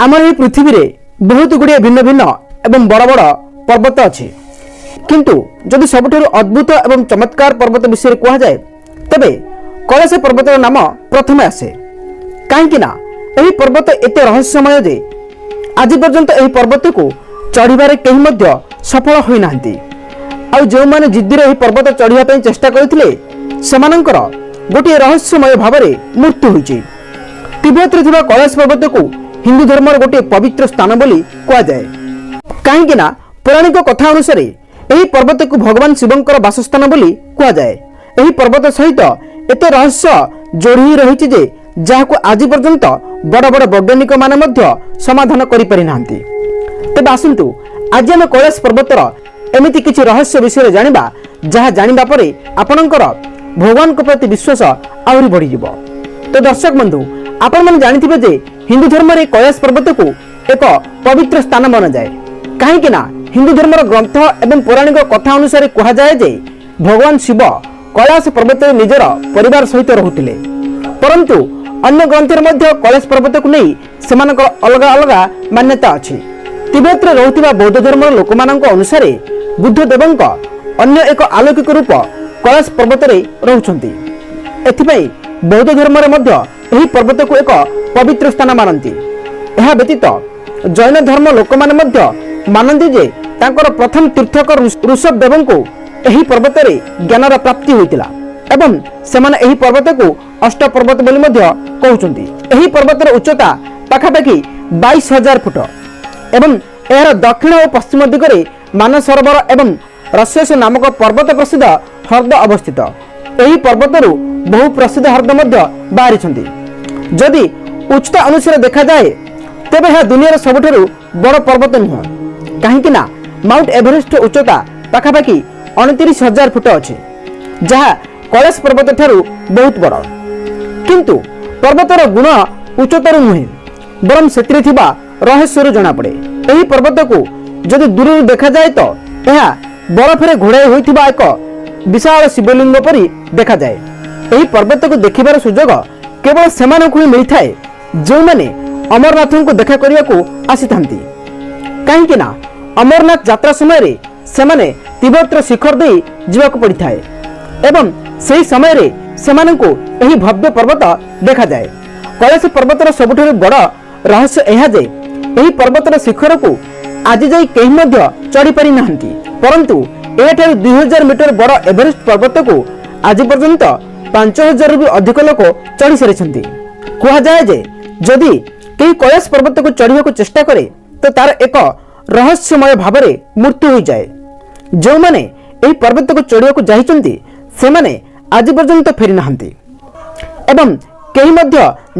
ଆମର ଏହି ପୃଥିବୀରେ ବହୁତ ଗୁଡ଼ିଏ ଭିନ୍ନ ଭିନ୍ନ ଏବଂ ବଡ଼ ବଡ଼ ପର୍ବତ ଅଛି। କିନ୍ତୁ ଯଦି ସବୁଠାରୁ ଅଦ୍ଭୁତ ଏବଂ ଚମତ୍କାର ପର୍ବତ ବିଷୟରେ କୁହାଯାଏ, ତେବେ କୈଳାସ ପର୍ବତର ନାମ ପ୍ରଥମେ ଆସେ। କାହିଁକି ନା ଏହି ପର୍ବତ ଏତେ ରହସ୍ୟମୟ ଯେ ଆଜି ପର୍ଯ୍ୟନ୍ତ ଏହି ପର୍ବତକୁ ଚଢ଼ିବାରେ କେହି ମଧ୍ୟ ସଫଳ ହୋଇନାହାନ୍ତି। ଆଉ ଯେଉଁମାନେ ଜିଦ୍ଦିରେ ଏହି ପର୍ବତ ଚଢ଼ିବା ପାଇଁ ଚେଷ୍ଟା କରିଥିଲେ, ସେମାନଙ୍କର ଗୋଟିଏ ରହସ୍ୟମୟ ଭାବରେ ମୃତ୍ୟୁ ହୋଇଛି। ତିବ୍ବତରେ ଥିବା କୈଳାସ ପର୍ବତକୁ ହିନ୍ଦୁ ଧର୍ମର ଗୋଟିଏ ପବିତ୍ର ସ୍ଥାନ ବୋଲି କୁହାଯାଏ। କାହିଁକି ନା ପୌରାଣିକ କଥା ଅନୁସାରେ ଏହି ପର୍ବତକୁ ଭଗବାନ ଶିବଙ୍କର ବାସସ୍ଥାନ ବୋଲି କୁହାଯାଏ। ଏହି ପର୍ବତ ସହିତ ଏତେ ରହସ୍ୟ ଯୋଡ଼ି ହୋଇ ରହିଛି ଯେ ଯାହାକୁ ଆଜି ପର୍ଯ୍ୟନ୍ତ ବଡ଼ ବଡ଼ ବୈଜ୍ଞାନିକମାନେ ମଧ୍ୟ ସମାଧାନ କରିପାରିନାହାନ୍ତି। ତେବେ ଆସନ୍ତୁ, ଆଜି ଆମେ କୈଳାସ ପର୍ବତର ଏମିତି କିଛି ରହସ୍ୟ ବିଷୟରେ ଜାଣିବା, ଯାହା ଜାଣିବା ପରେ ଆପଣଙ୍କର ଭଗବାନଙ୍କ ପ୍ରତି ବିଶ୍ୱାସ ଆହୁରି ବଢ଼ିଯିବ। ତ ଦର୍ଶକ ବନ୍ଧୁ, ଆପଣମାନେ ଜାଣିଥିବେ ଯେ ହିନ୍ଦୁ ଧର୍ମରେ କୈଳାସ ପର୍ବତକୁ ଏକ ପବିତ୍ର ସ୍ଥାନ ମନାଯାଏ। କାହିଁକି ନା ହିନ୍ଦୁ ଧର୍ମର ଗ୍ରନ୍ଥ ଏବଂ ପୌରାଣିକ କଥା ଅନୁସାରେ କୁହାଯାଏ ଯେ ଭଗବାନ ଶିବ କୈଳାସ ପର୍ବତରେ ନିଜର ପରିବାର ସହିତ ରହୁଥିଲେ। ପରନ୍ତୁ ଅନ୍ୟ ଗ୍ରନ୍ଥରେ ମଧ୍ୟ କୈଳାସ ପର୍ବତକୁ ନେଇ ସେମାନଙ୍କର ଅଲଗା ଅଲଗା ମାନ୍ୟତା ଅଛି। ତିବ୍ବତରେ ରହୁଥିବା ବୌଦ୍ଧ ଧର୍ମର ଲୋକମାନଙ୍କ ଅନୁସାରେ ବୁଦ୍ଧ ଦେବଙ୍କ ଅନ୍ୟ ଏକ ଆଲୌକିକ ରୂପ କୈଳାସ ପର୍ବତରେ ରହୁଛନ୍ତି। ଏଥିପାଇଁ ବୌଦ୍ଧ ଧର୍ମରେ ମଧ୍ୟ ଏହି ପର୍ବତକୁ ଏକ ପବିତ୍ର ସ୍ଥାନ ମାନନ୍ତି। ଏହା ବ୍ୟତୀତ ଜୈନ ଧର୍ମ ଲୋକମାନେ ମଧ୍ୟ ମାନନ୍ତି ଯେ ତାଙ୍କର ପ୍ରଥମ ତୀର୍ଥଙ୍କର ଋଷଭ ଦେବଙ୍କୁ ଏହି ପର୍ବତରେ ଜ୍ଞାନର ପ୍ରାପ୍ତି ହୋଇଥିଲା ଏବଂ ସେମାନେ ଏହି ପର୍ବତକୁ ଅଷ୍ଟ ପର୍ବତ ବୋଲି ମଧ୍ୟ କହୁଛନ୍ତି। ଏହି ପର୍ବତର ଉଚ୍ଚତା ପାଖାପାଖି 22,000 ଫୁଟ ଏବଂ ଏହାର ଦକ୍ଷିଣ ଓ ପଶ୍ଚିମ ଦିଗରେ ମାନସରୋବର ଏବଂ ରଶ୍ୟସ ନାମକ ପର୍ବତ ପ୍ରସିଦ୍ଧ ହ୍ରଦ ଅବସ୍ଥିତ। ଏହି ପର୍ବତରୁ ବହୁ ପ୍ରସିଦ୍ଧ ହ୍ରଦ ମଧ୍ୟ ବାହାରିଛନ୍ତି। ଯଦି ଉଚ୍ଚତା ଅନୁସାରେ ଦେଖାଯାଏ, ତେବେ ଏହା ଦୁନିଆର ସବୁଠାରୁ ବଡ଼ ପର୍ବତ ନୁହଁ। କାହିଁକି ନା ମାଉଣ୍ଟ ଏଭରେଷ୍ଟ ଉଚ୍ଚତା ପାଖାପାଖି 29,000 ଫୁଟ ଅଛି, ଯାହା କୈଳାସ ପର୍ବତ ଠାରୁ ବହୁତ ବଡ଼। କିନ୍ତୁ ପର୍ବତର ଗୁଣ ଉଚ୍ଚତାରୁ ନୁହେଁ, ବରଂ ସେଥିରେ ଥିବା ରହସ୍ୟରୁ ଜଣାପଡ଼େ। ଏହି ପର୍ବତକୁ ଯଦି ଦୂରରୁ ଦେଖାଯାଏ ତ ଏହା ବରଫରେ ଘୋଡ଼ାଇ ହୋଇଥିବା ଏକ ବିଶାଳ ଶିବଲିଙ୍ଗ ପରି ଦେଖାଯାଏ। ଏହି ପର୍ବତକୁ ଦେଖିବାର ସୁଯୋଗ କେବଳ ସେମାନଙ୍କୁ ହିଁ ମିଳିଥାଏ, ଯେଉଁମାନେ ଅମରନାଥଙ୍କୁ ଦେଖା କରିବାକୁ ଆସିଥାନ୍ତି। କାହିଁକି ନା ଅମରନାଥ ଯାତ୍ରା ସମୟରେ ସେମାନେ ତିବ୍ବତର ଶିଖର ଦେଇ ଯିବାକୁ ପଡ଼ିଥାଏ ଏବଂ ସେହି ସମୟରେ ସେମାନଙ୍କୁ ଏହି ଭବ୍ୟ ପର୍ବତ ଦେଖାଯାଏ। କୈଳାସ ପର୍ବତର ସବୁଠାରୁ ବଡ଼ ରହସ୍ୟ ଏହା ଯେ ଏହି ପର୍ବତର ଶିଖରକୁ ଆଜି ଯାଇ କେହି ମଧ୍ୟ ଚଢ଼ିପାରି ନାହାନ୍ତି। ପରନ୍ତୁ ଏହାଠାରୁ 2000 ମିଟର ବଡ଼ ଏଭରେଷ୍ଟ ପର୍ବତକୁ ଆଜି ପର୍ଯ୍ୟନ୍ତ 5000ରୁ ବି ଅଧିକ ଲୋକ ଚଢ଼ି ସାରିଛନ୍ତି। କୁହାଯାଏ ଯେ ଯଦି କେହି କୈଳାସ ପର୍ବତକୁ ଚଢ଼ିବାକୁ ଚେଷ୍ଟା କରେ ତ ତାର ଏକ ରହସ୍ୟମୟ ଭାବରେ ମୃତ୍ୟୁ ହୋଇଯାଏ। ଯେଉଁମାନେ ଏହି ପର୍ବତକୁ ଚଢ଼ିବାକୁ ଯାଇଛନ୍ତି, ସେମାନେ ଆଜି ପର୍ଯ୍ୟନ୍ତ ଫେରି ନାହାନ୍ତି ଏବଂ କେହି ମଧ୍ୟ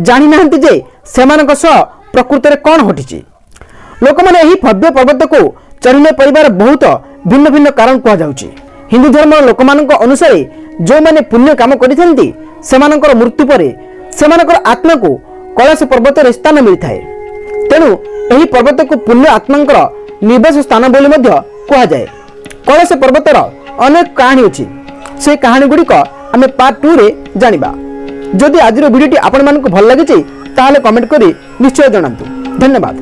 ଜାଣିନାହାନ୍ତି ଯେ ସେମାନଙ୍କ ସହ ପ୍ରକୃତରେ କ'ଣ ଘଟିଛି। ଲୋକମାନେ ଏହି ଭବ୍ୟ ପର୍ବତକୁ ଚଢ଼ି ନ ପାରିବାର ବହୁତ ଭିନ୍ନ ଭିନ୍ନ କାରଣ କୁହାଯାଉଛି। ହିନ୍ଦୁ ଧର୍ମର ଲୋକମାନଙ୍କ ଅନୁସାରେ ଯେଉଁମାନେ ପୁଣ୍ୟ କାମ କରିଥାନ୍ତି, ସେମାନଙ୍କର ମୃତ୍ୟୁ ପରେ ସେମାନଙ୍କର ଆତ୍ମାକୁ କୈଳାସ ପର୍ବତରେ ସ୍ଥାନ ମିଳିଥାଏ। ତେଣୁ ଏହି ପର୍ବତକୁ ପୁଣ୍ୟ ଆତ୍ମାଙ୍କର ନିବାସ ସ୍ଥାନ ବୋଲି ମଧ୍ୟ କୁହାଯାଏ। କୈଳାସ ପର୍ବତର ଅନେକ କାହାଣୀ ଅଛି। ସେହି କାହାଣୀ ଗୁଡ଼ିକ ଆମେ ପାର୍ଟ 2ରେ ଜାଣିବା। ଯଦି ଆଜିର ଭିଡ଼ିଓଟି ଆପଣମାନଙ୍କୁ ଭଲ ଲାଗିଛି, ତାହେଲେ କମେଣ୍ଟ କରି ନିଶ୍ଚୟ ଜଣାନ୍ତୁ। ଧନ୍ୟବାଦ।